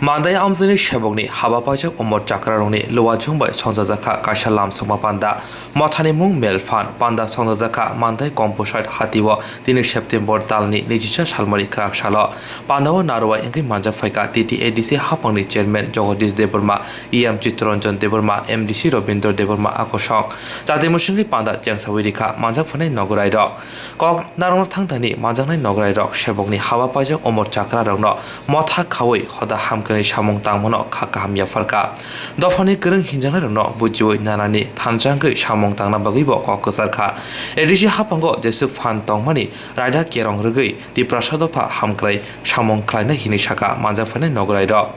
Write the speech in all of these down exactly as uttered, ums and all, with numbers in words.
Mandai amchaini sebokni haba paijak umor chakrarokni luachung bai songchajakha kaisa lamsokma panda. Mothani mung Melphan, panda songchajakha Mandai Composite hatio tini September talni nijisa salmari kwrak salo. Pandao narwai wngwi manjak phaikha T T A D C haphangni chairman Jagadish Debbarma, E M Chittaranjan Debbarma, M D C Rabindra Debbarma a kosong. Jati mwswngwi panda chengsawi rikha manjak phanai nogorairok. Kok narwkna thangthani manjaknai nogorairok sebokni haba paijak umor chakrarokno motha khaui hoda hamkrai samung tangmano kha kaham yapharkha. Dophani kwrwng hinjaknairokno bujiui nanani thansa wngwi samung tangna bagwibo kok kwcharkha. A D C haphango jeswk phan tongmani raida kerong rwgwi Tiprasa dopha hamkrai samung khlainai hinwi sakha manjak phainai nogorairok.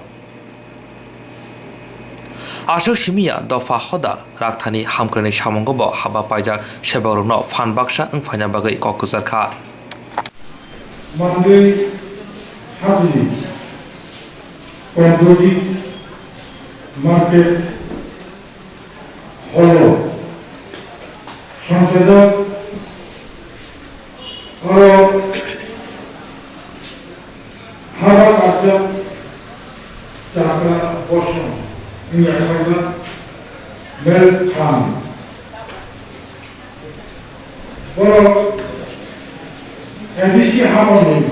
Aswk simi ya dopha hoda rakthani hamkraini samungo bo haba paijak sebokrokno phan baksa wng phaina bagwi kok kwchar kha. Mandai hapni Composite Market Hall-o songchajak oro haba kajak chakra bosong wngya khaima Melphan. Borok A D C habani,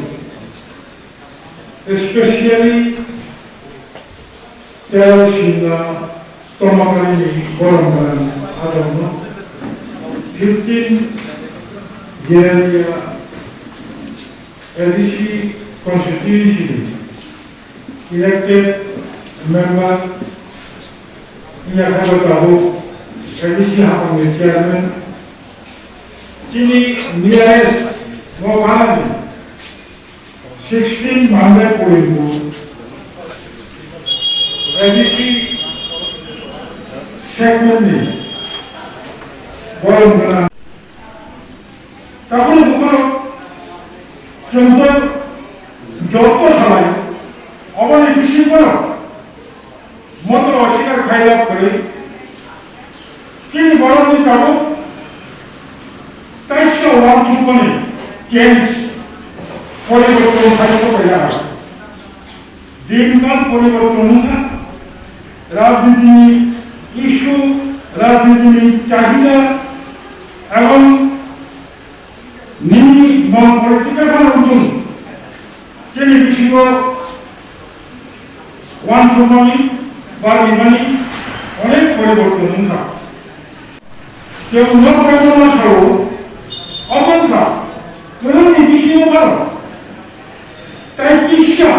especially Tei Singha Tomakari ni borom gwnang adamno fifteen year ya A D C constituency ni elected member ya kabo tabuk A D C hapang ni chairman chini nearest mo kanani sixteen Mandai Porimbo A D C segment ni borom gwnang. Tabukni bukhuk chwng to joto salai, oboni bisingo motor osikar khailak kwrwi. Chini borokni tabuk taisa uansukmani change, poriborton khairokbo kailaha. Dinkal poriborton wngkha, rajnitini issue, rajnitini chahida, ebong nini non political phano wngthung, chini bisingo uansukmani ba rimani onek poriborton wngkha. Chwng nok kaitorma sao, obo wngkha kwrwngni bisingo phano tai kisa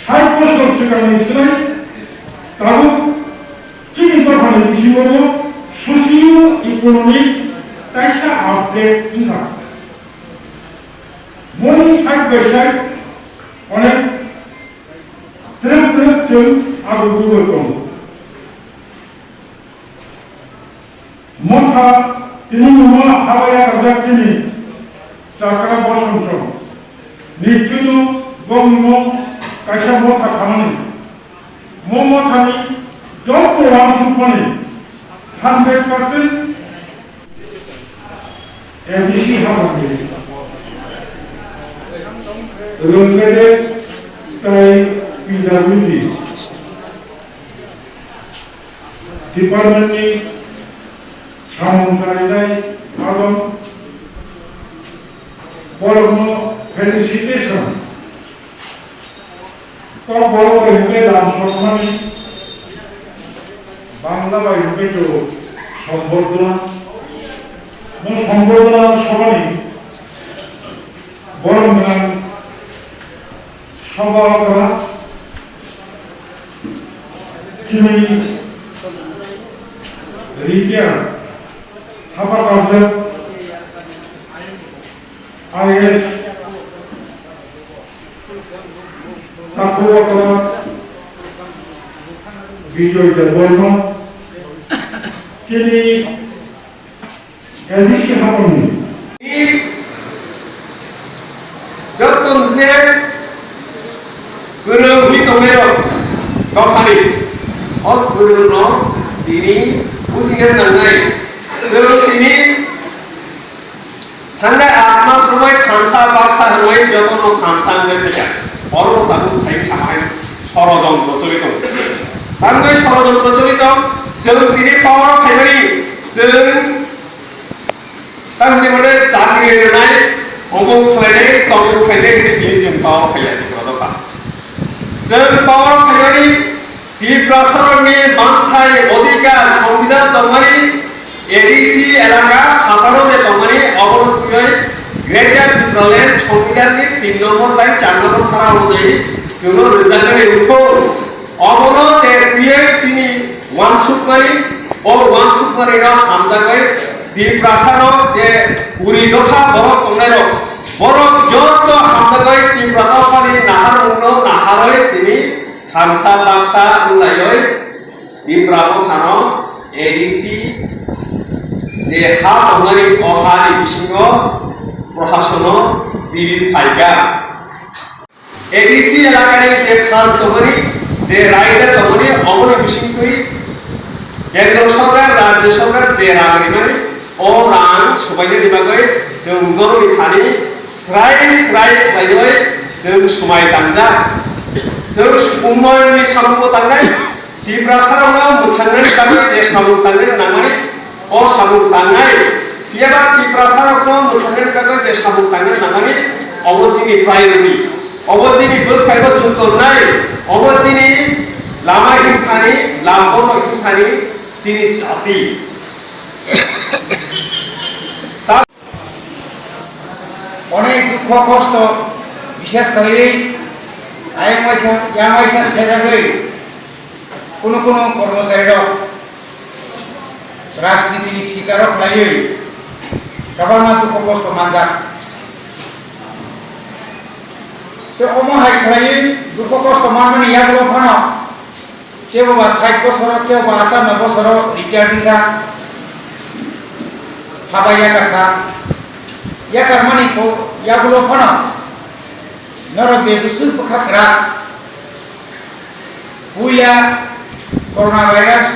sait bosor swkangni swlai tabuk chini dophani bisingo socio-economic kaisa update wngkha. Moni side by side onek twrwk twrwk chwng agugwi tongo. Motha tini nungno habaya karjak chini chakra bosong song. Nichino bongno kaisa motha khamani. Mo mothani joto uansukmani hundred percent A D C habani rwngkhe tei P W D department ni samung khlainai abo borokno felicitation. Kokborok bai hwnkhe lam sokmani, Bangla bai hwnkhe to sombordona. Mo sombordona sokmani borok gwnang soba okra chini rikya hapa kajak I A S Takhuk okra Bijoy Debbarma chini A D C haphangni joto nini kwrwng wngwi tongnairok dophani o kwrwngno tini bujina nangnai. Chwng tini Thangnai atma swrwngwi thansa baksa hwnwi jotono thansa wngwi phaikha. Oro tabuk thai samai soro Tangwi sorojontro choli tong, chwng tini power o phaimani, chwng tamni mane chakri rwnai, omuk khlainai, tomuk khlainai, hwnwi tini chwng power o phaiya Tipra dopha. Chwng power o phaimani, Tiprasarokni manthai, odhikar, songbidhan tongmani, A D C elaka phataro je tongmani, obono twiwi Greater Tipraland songbidhanni tin nombor bai char nombor dhara onujai chwngno rwjaknai wngthung. Obono je twiwi chini uansukmani, o uansukmanino hamjakwi Tiprasarok je uri dopha borok tongnairok, borok joto hamjakwi Tipra dophani naharmungno naharwi tini thansa bangsa wnglaio. Tipra Mothano A D C je ha tongmani, o hani bisingo prohasono bill phaikha. A D C elakani je phan tongmani, je raida tongmani, oboni bisingtwi kendro sorkar, rajyo sorkar je rang rimani, o rang subainani bagwi chwng norokni thani srai srai khlaiwi chwng swmai tangjak. Chwng unnoyonni samungo tangnai, Tiprasarokno mwthangnani bagwi je samung tangnani nangmani, o samung tangnai. Phiyaba Tiprasarokno mwthangnani bagwi je samung tangnani nangmani, obo chini priority. Obo chini bwskango chwng tongnai, obo chini lama himthani, lambono himthani chini jati. Onek dukho kosto, bishes khlaiwi, ayang waisa, yang waisa sejagwi, kunu kunu kormocharirok rajnitini sikaro khlaiwi kwbangma dukho kosto manjak. Tei omo hai khlaiwi dukho kosto manmani yagulo phano kebo ba sait bosoro, kebo ba atanno bosoro retire wngkha, haba yakar kha. Yakarmani po-, yagulo phano norok je bwswk bwkha kwrak, puila corona virus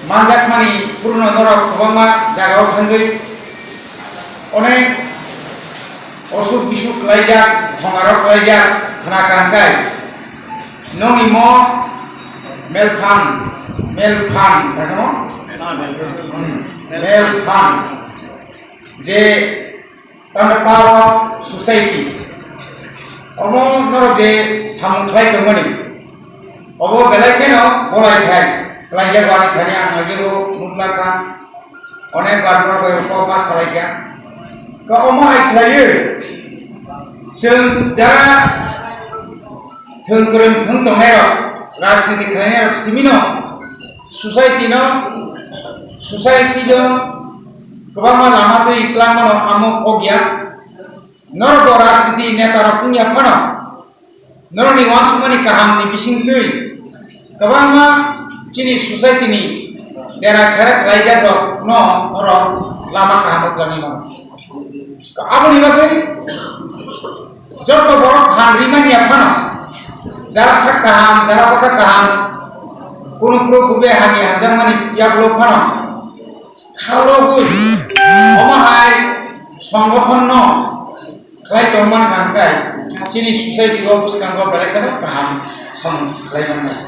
manjakmani phuru norok kwbangma jagao thangwi onek osuk bisuk khlaijak, thongarok khlaijak khna kangkai. Nongni mo Melphan, Melphan, ano? Hmm, Melphan. Je, tanda power of society. Omo norok je samung khlai tongmani. Obo belai kheno bolai khai. Khlaijak wani thani ang ajibo nukla kha. Onek bar no bai kok ma salai kha. Ka omo hai khlaiwi chwng jara thwng kwrwng thwng tongnairok, rajniti khlainairok simino, society no, society no kwbangma lama twi twlangmano amo kok ya. Norok bo rajniti neta rok wngya phano, norokni uansukmani kahamni bisingtwi kwbangma chini society ni dera kherek raijak rok no norok lama kaham o twlangwi mano. Aboni bagwi joto borok phan rimani ya phano, jara sak kaham, jara bwkha kaham, kunu kunu kube hamya hamjakmani yagulo phano khalogwi omo hai songgothon no khlai tongman kha hwnkhe chini society o bwskango belai kheno kaham samung khlai mannai.